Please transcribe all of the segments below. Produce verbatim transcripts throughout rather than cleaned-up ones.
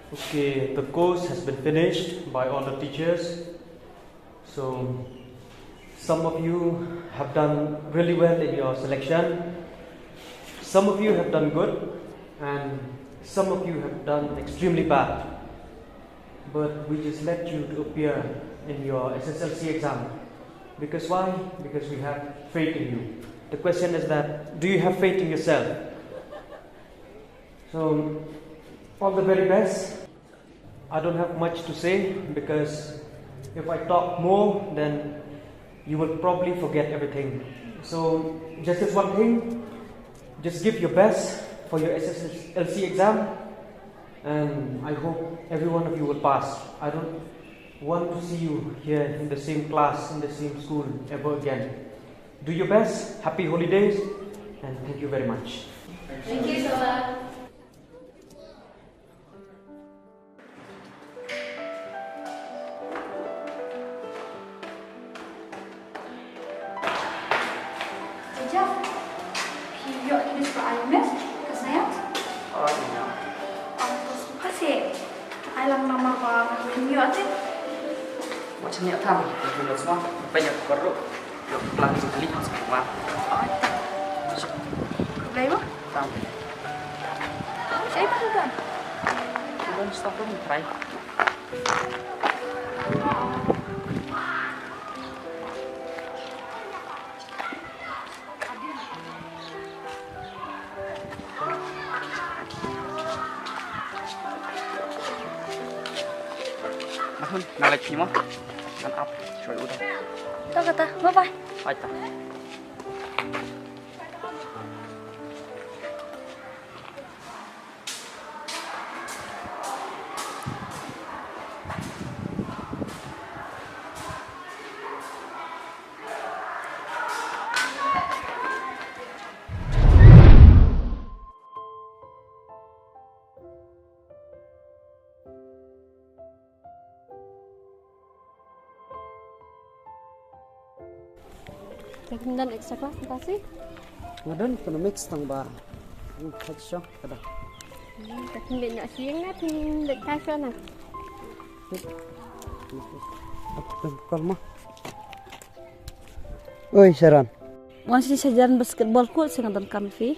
Okay, the course has been finished by all the teachers. So, some of you have done really well in your selection. Some of you have done good, and some of you have done extremely bad. But we just let you to appear in your S S L C exam. Because why? Because we have faith in you. The question is that, do you have faith in yourself? So, all the very best. I don't have much to say because if I talk more, then you will probably forget everything. So, just this one thing, just give your best for your S S L C exam, and I hope every one of you will pass. I don't want to see you here in the same class, in the same school ever again. Do your best, happy holidays, and thank you very much. Thank you so much. Jeff, phi ïoh ki bes ba ai mes ka snayat? Oh, ïa. Oh, to sngewbha seh. Ai lang namar ba ngam ïoh te. Wat sngewbha tam, ïoh sngewbha. Ba ïoh kor ruh. Ïoh plan jingkylli ha sngewbha. Oh, ta. Khublei mo. Tam. Shaei pat u don? U don stock room trai. Nahun, nga leit phi mo. Ngan ap shuwa u da. To kata, bye bye. Bye ta. Te phin don extra class mynta shi? Nga don economics tang ba. Hmm, ka shong ka da. Hmm, ka phin leit na shi nga phin leit ka shong na. Call ma. Oi, Sharon. Wan sini sa jan basketball court sini don kami fi.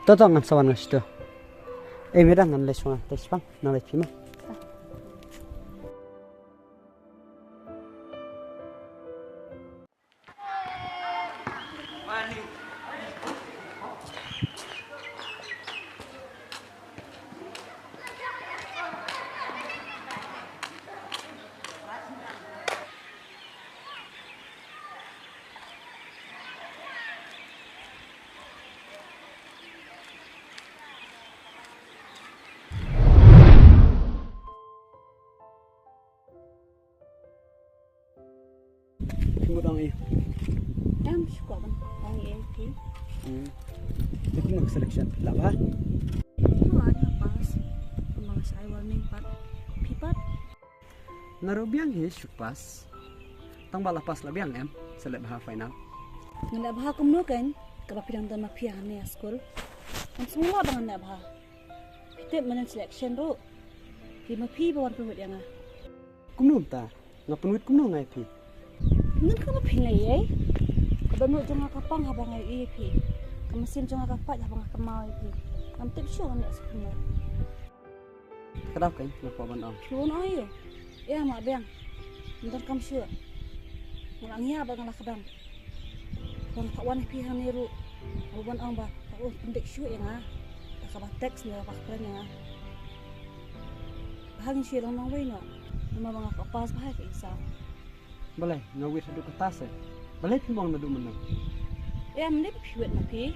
Toto ngan sawan ngan situ. Eh, mira ngan les ngan tes pang, ngan les pima. Phi mut ong ei? Em, shu kwah ban ong ei phi. Hmm. Te kumno ka selection? Lah bha? Lah bha, pass. Kumba nga sa ai warning pat. Phi pat? Naduh biang hi shu pass. Tang ba la pass la biang em, sa leh bha final. Nga leh bha kumno kein, kaba phi dang don ma phi hangne ha skul. Ngam sngewlah ba ngan leh bha. Phi tip mynnin selection ruh. Phi ma phi ba wan pynwit ïa nga. Kumno mynta? Nga pynwit kumno nga ïa phi? Ngan kumno phi leh ei? Ka dohnud jong nga ka pang haba nga ïohi ïa phi. Ka mynsiem jong nga ka pait haba nga kynmaw ïa phi. Ngam tip shuh ngan leh kumno. Ka daw kein nga kwah ban ong. Phi wan ong ïa u. Ïa ma biang. Ym donkam shuh. Nga la ngiah ba nga la kdang. Ba nga kwah wan ïa phi hangne ruh. Nga ban ong ba ka ong pyndik shuh ïa nga. Ba kaba text ne ba kren ïa nga. Ba ha ngin shu long nongwei noh. Namar ba nga kwah pass bha ïa ka exam. Balei nga wit haduh katta se? Balei phim ong naduh mynne? Em, ne ba phi wit ma phi?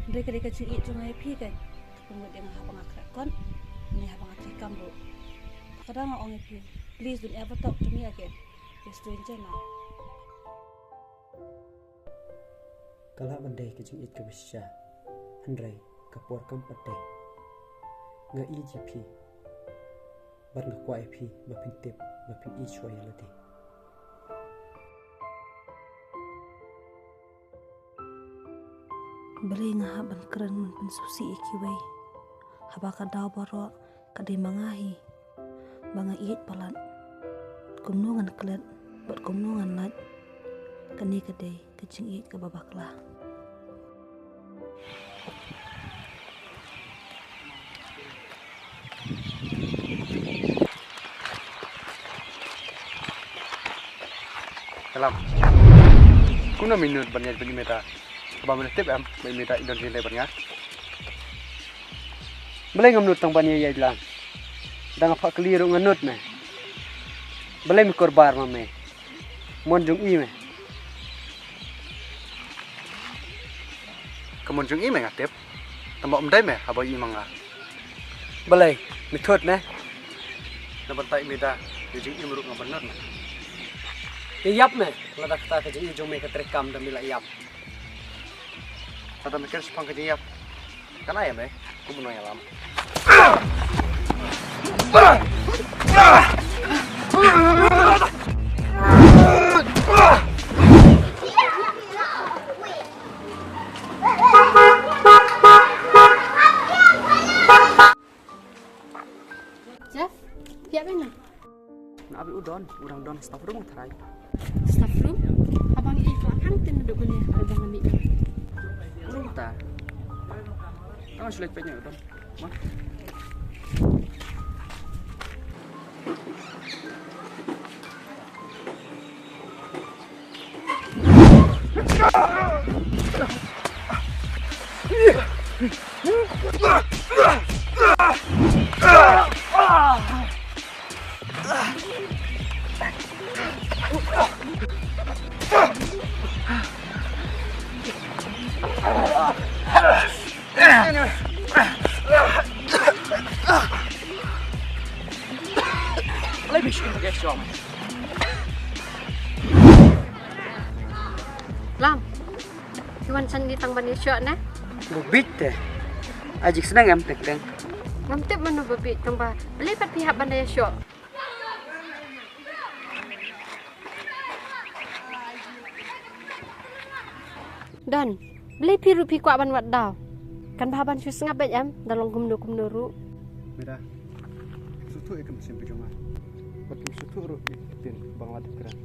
Hynrei ka dei ka jingïeit jong nga ïa phi kein. Ka pynwit ïa nga haba nga khreh kot ne haba nga treikam ruh. Te ka daw nga ong ïa phi, please don't ever talk to me again. You're a stranger now. Ka lah ban dei ka jingïeit kaba shisha, hynrei ka por kam pat dei. Nga ïeit ïa phi bad nga kwah ïa phi ba phin tip, ba phin ïeit shuwa ïa lade. Balei nga hap ban kren ban pynsngewsih ïa kiwei, haba ka daw baroh ka dei ma nga hi. ba nga ïeit palat. Kumno ngan klet bad kumno ngan lait, kane ka dei ka jingïeit kaba bakla. Ka Lam. Kumno me nud ban ïaid bad i Meda? Kaba me la tip em ba i Meda i don jingïadei bad nga? Balei ngam nud tang ban ïaid lang? Da nga phah kylli ruh nga nud me. Balei me kyrpad ma me? Mon jong i me. Ka mon jong i me nga tip. Tang ba ym dei me haba ïohi ma nga. Balei me thut me? Na bynta i Meda, ïa jingim ruh ngam ban nud me. Ïa ïap me, lada kata ka jingim jong me ka treikam da me la ïap. Lada me kren shaphang ka jingïap, kan ai ïa me kum u nongïalam. Jeff, phi ïap ïa na? Na abi u Don, u dang don staff room u tharai. Staff room? Haba ngi ïa ka khang tin duk beli haba ngi. Room ta. Tang shu leit peit ïa u Don. Ma. Lam. Phi wan shane tang ban ïashoh ne? Ba bieit te. Ai jingsneng em teng teng. Ngam tip mano ba bieit tang ba. Balei pat phi hap ban da ïashoh? Don, balei phi ruh phi kwah ban wad daw? Kan bha ban shu sngap beit em, da long kumno kumno ruh. Meda, sngewthuh ïa ka mynsiem ka jong nga. Bad phim sngewthuh ruh ïa ka ktien ba nga la dep kren.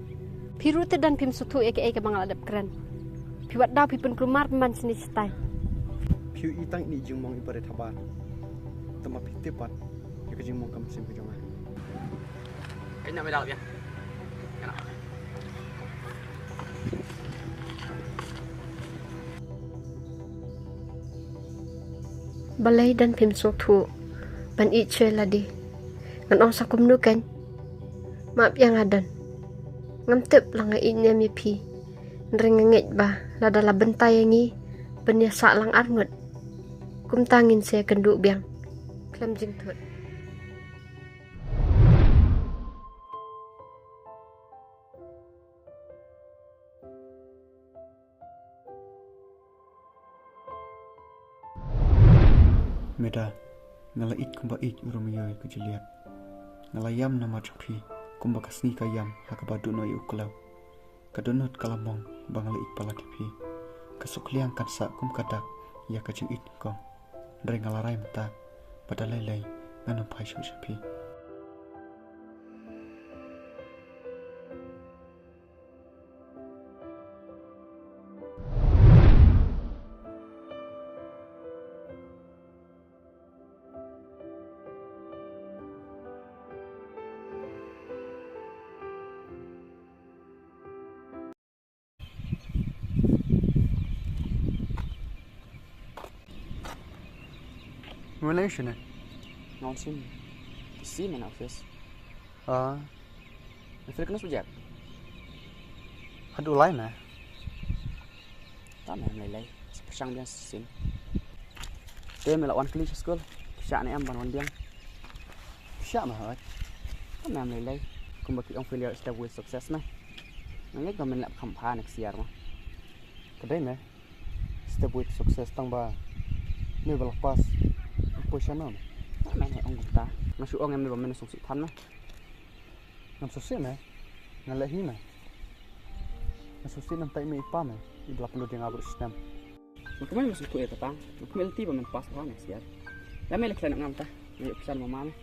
Phi ruh te Don phim sngewthuh ïa kaei kaba nga la dep kren. Phi wad daw phi pynkulmar pynban shane shatai. Phi ïohi tang ine i jingmong iba rit habar. Tangba phi tip pat ïa ka jingmong ka mynsiem ka jong nga. Kane me dal biang. Kane. Balei Don phim sngewthuh ban ïeit shuwa ïa lade? Ngan ong sa kumno kein? Map ïa nga Don. Ngam tip la nga ïeit ne em ïa phi. Hynrei nga ngeit ba lada la bynta ïa ngi ban ïasah lang arngut, kumta ngin sa ïakynduh biang khlem jingthut. Meda, nga la ïeit kumba ïeit u Romeo ïa ka Juliet. Nga la ïam namar jong phi kumba ka sngi ka ïam ha kaba duh noh ïa u khlaw. Ka dohnud ka la mong ba nga la ïeit palat ïa phi. Ka suk liang kan sah kum ka dak ïa ka jingïeit nyngkong. Hynrei nga la rai mynta ba da lei lei ngan ym phai shuh sha phi. Nga wan lei shane? Nga wan sien. Busy man office. Ah. Nga feel kano subject? Haduh lai me. Tang me em lei lei. Sa pyrshang biang shisien. Te me la wan kylli sha skul. Phi shah ne em ban wan biang? Phi shah me hooid. Tang me em lei lei. Kumba ki ong failure is step with success me. Nga ngeit ba men lap kham bha next year mo. Ka dei me. Step with success tang ba me ba la pass. Poi sha me. Tang me ne ong kumta. Nga shu ong em me ba men sngewsih than me. Ngam sngewsih me. Nga leh hi me. Nga sngewsih namar i mei i pa me iba la pynlut ïa nga baroh shi snem. Nga kmen me sngewthuh ïa kata. Nga kmen lynti ba men pass bha next year. Lada me leh khlem ngam ta, nga ïoh pisa na mama me.